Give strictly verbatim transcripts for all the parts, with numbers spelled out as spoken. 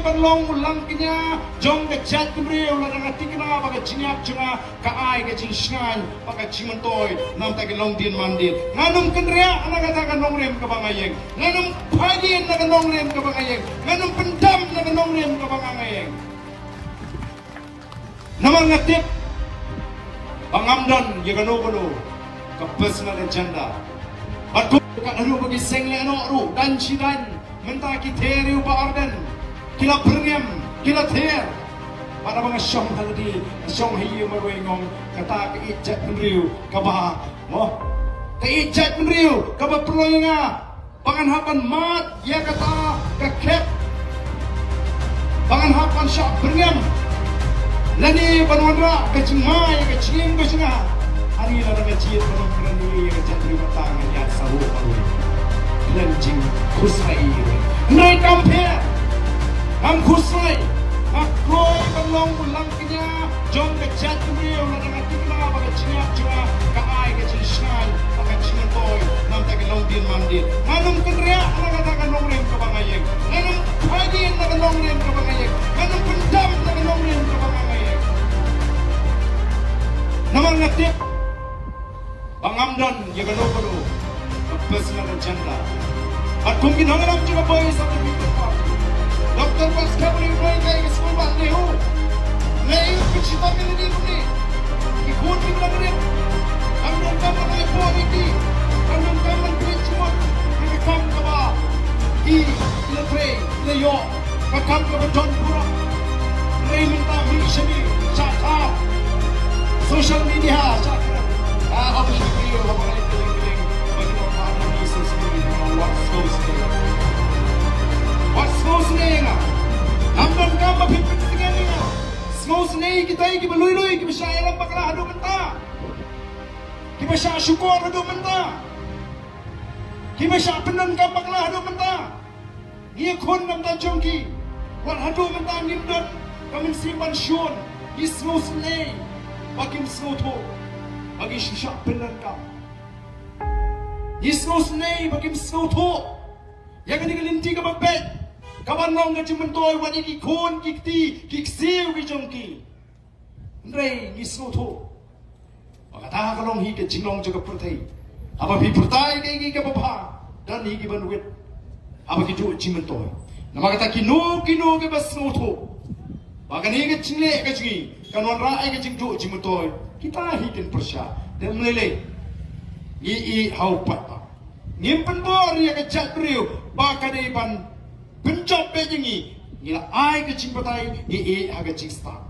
Ban long u langkñia jong ka jaitbynriew, lada nga thikna ba ka jingïap jong nga ka ai ka jingshngaiñ bad ka jingmyntoi na ka bynta ki longdien mandien. Ngan ym kynriah na kata ka nongrim kaba nga ïeng. Ngan ym phai dien na ka nongrim kaba nga ïeng. Ngan ym pyndam na ka nongrim kaba nga ïeng. Namar nga tip ba ngam don ïa kano kano ka personal agenda. Bad kumta haduh ba ki seng lehnoh ruh, dang shi dang, mynta ki ther ïa u Bah Ardent, ki la pyrngem, ki la ther. Bad haba nga shong ha lade, nga shong ha ïing marwei, nga ong kata ka ïeit jaitbynriew kaba, mo, ka ïeit jaitbynriew kaba pynlong ïa nga ba ngan hap ban mad ïa kata ka khep, ba ngan hap ban shah pyrngem lane ban wanrah ka jingma ïa ka jingim ka jong nga. Ani lada nga jied ban ym kren ïa ka jaitbynriew, kata ngan ïaid sahuh marwei. Khlem jingkhuslai ïa iwei. Hynrei kam pher, ngam khuslai. Nga kloi ban long u langkñia jong ka jaitbynriew, lada nga thikna ba ka jingïap jong nga ka ai ka jingshngaiñ bad ka jingmyntoi na ka bynta ki longdien mandien. Ngan ym kynriah na kata ka nongrim kaba nga ïeng. Ngan ym phai dien na ka nongrim kaba nga ïeng. Ngan ym pyndam na ka nongrim kaba nga ïeng. Namar nga tip ba ngam don ïa kano kano ka personal agenda. Bad kum ki nongïalam jong ka Voice of the People Party, Doctor Watts Khablei u dei ka sngewbha leh u, leh u ka shitom ïa lade kumne. Ki khun ki ba la rit, kam donkam ban ïapoh ïa ki, kam donkam ban pynjot ïa ka kam kaba ki la trei, ki la ïoh. Ka kam kaba don burom. Hynrei mynta mih shane, shah kha social media, shah kha. Ah, haba ngi ïoh, haba ngi ïoh, haba ngi ïoh, haba ngi ïoh, haba ngi ïoh, wat sngewsynei. Wat sngewsynei nga. Ngam donkam ba phin pyntngen ïa nga. Sngewsynei kita kiba lui lui, kiba shah ïalam bakla haduh mynta, kiba shah shukor haduh mynta, kiba shah pyndonkam bakla haduh mynta. Ngi khun na bynta jong ki. Wat haduh mynta ngim don ka mynsiem ban shun. Ngi sngewsynei ba kim sngewthuh ba ngi shu shah pyndonkam. Ngi sngewsynei ba kim sngewthuh ïa kane ka lynti kaba beit, kaban long ka jingmyntoi wat ïa ki khun ki kti ki ksiew ki jong ki. Hynrei ngi sngewthuh ba kata ka long hi ka jinglong jong ka pyrthei. Haba phi pyrta ïa kaei kaei kaba bha, don hi ki ban wit haba ki duh jingmyntoi. Namar kata kino kino kiba sngewthuh ba kane ka jingleh ka jong ngi kan wanrah ïa ka jingduh jingmyntoi, kita hi kin pyrshah. Te ym lei lei, ngi ïeit ha u paidbah. Ngim pynbor ïa ka jaitbynriew ba ka dei ban pynjop beit ïa ngi. Ngi la ai ka jingbatai, ngi ïeit ha ka jingstad.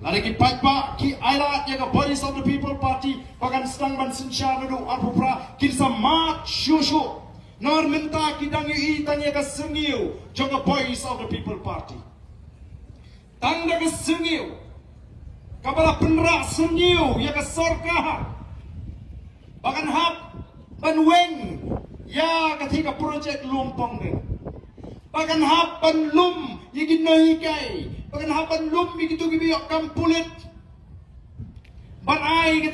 Lada ki paidbah ki ailad ïa ka Voice of the People Party ba kan sdang ban synshar naduh arphew phra, kin sa mad shuh shuh. Namar mynta ki dang ïohi tang ïa ka syrngiew jong ka Voice of the People Party. Tang da ka syrngiew kaba la pynrah syrngiew ïa ka sorkar ba kan hap ban weng ïa kata ka projek lum pong ne, ba kan hap ban lum ïa ki nonghikai, ba kan hap ban lum ïa kito kiba ïoh kam pulit, ban ai kata